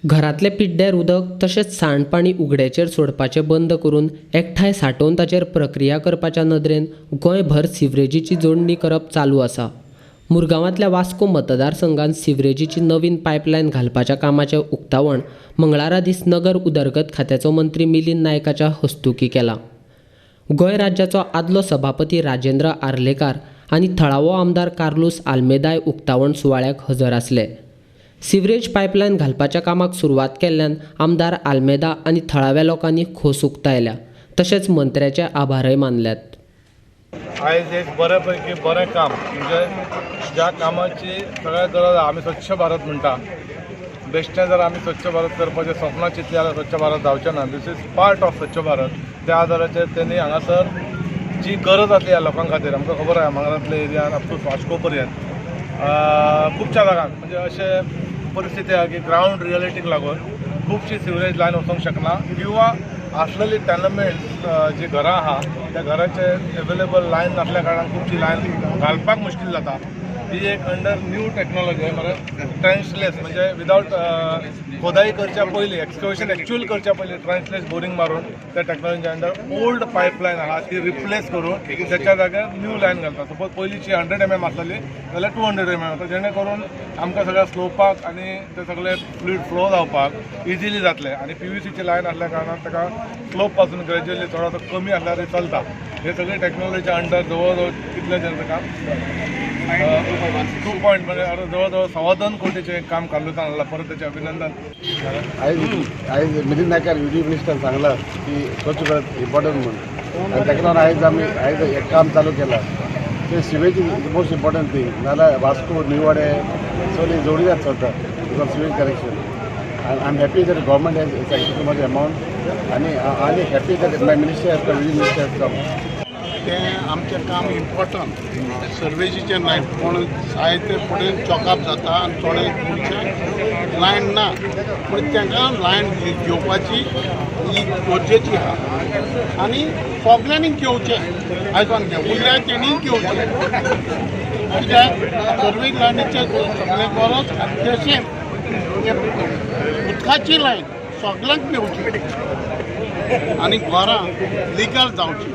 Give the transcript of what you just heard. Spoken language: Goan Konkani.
घरांतलें पिड्ड्यार उदक तशेंच सांडपाणी उगड्याचेर सोडपाचें बंद करून एकठांय सांठोवन ताचेर प्रक्रिया करपाच्या नदरेन गोंयभर सिवरेजीची जोडणी करप चालू आसा. मुरगांवांतल्या वास्को मतदारसंघात सिवरेजीची नवीन पायपलायन घालपाच्या कामाचें उक्तावण मंगळारा दीस नगर उदरगत खात्याचो मंत्री मिलिंद नायकाच्या हस्तुकीं केलां. गोंय राज्याचो आदलो सभापती राजेंद्र आर्लेकार आनी थळावो आमदार कार्लूस आल्मेदाय उक्तावण सुवाळ्याक हजर आसले. सिवरेज पायपलायन घालपाच्या कामाक सुरवात केल्ल्यान आमदार आल्मेदा आनी थळाव्या लोकांनी खोस उक्तायल्या, तशेंच मंत्र्याचे आभारय मानल्यात. आयज एक बऱ्या पैकी बरें काम, म्हणजे ज्या कामाची सगळ्यात गरज आहा. आमी स्वच्छ भारत म्हणटा, बेश्टें जर आमी स्वच्छ भारत करपाचें सपनां चिंतलीं जाल्यार स्वच्छ भारत जावचें ना. This is part of स्वच्छ भारत. त्या आदाराचेर तेणी हांगासर जी गरज आसली ह्या लोकां खातीर, आमकां खबर आहा मांगरांतल्या एरियान अप टू वास्को पर्यंत खुबश्या जागांक म्हणजे अशें परिस्थिती आहा की ग्रावंड रियलिटीक लागून खुबशी सिवरेज लायन वचोंक शकना किंवा आसलेली टेनमेंट्स जी घरां आहा त्या घराचे एवेलेबल लायन नासल्या कारणान खुबशी लायन घालपाक मुश्कील जाता. ही एक अंडर न्यू टॅक्नॉलॉजी म्हळ्यार ट्रेंचलेस, म्हणजे विदावट खोदाई करच्या पयलीं, एक्सकवेशन एक्च्युअल करच्या पयलीं ट्रेंचलेस बोरींग मारून त्या टॅक्नॉलॉजी अंडर ओल्ड पायपलायन आहा ती रिप्लेस करून त्याच्या जाग्यार न्यू लायन घालता. सपोज पयलींची 100 mm आसलेली जाल्यार 200 mm जाता, जेणे करून आमकां सगळ्या स्लोपाक आनी ते सगळे फ्लूड फ्लो जावपाक इजिली जातले. आनी पीव्हीसीची लायन आसल्या कारणान ताका स्लोप पासून ग्रेज्युअली थोडोसो कमी आसल्यार चलता. हे सगळे टॅक्नॉलॉजीच्या अंडर जवळ जवळ कितले जाणांचें काम, टू पॉयंट म्हणजे जवळ जवळ 2.25 कोटीचें काम कार्लुसान हाडलां. परत तेचें अभिनंदन. आयज आयज मिलिंद नायकार युडी मिनिस्टरान सांगलां की स्वच्छ भारत इम्पॉर्टंट म्हणून आनी ताका लागून आयज आमी आयज एक काम चालू केलां. ते sewage is most important thing. नाल्यार वास्को, निवाडे सगळी जोडीदार चलता because sewage connection. I am happy that government has sanction too much amount आनी आनी happy that my minister has come, UD minister has come. तें आमचें काम इम्पॉर्टंट सर्वेजीचें लायन पूण जायते फुडें चॉकअप जाता आनी थोडे मनशांक लायन ना, पूण तांकां लायन घेवपाची ही गरजेची आहा आनी सगल्यांनी घेवचें. आयकोन घे उरल्या तेणीय घेवचें, कित्याक सर्वीस लायनीचें सगळें गरज आनी तशें उदकाची लायन सगल्यांक मेवची आनी घरां लिगल जावची.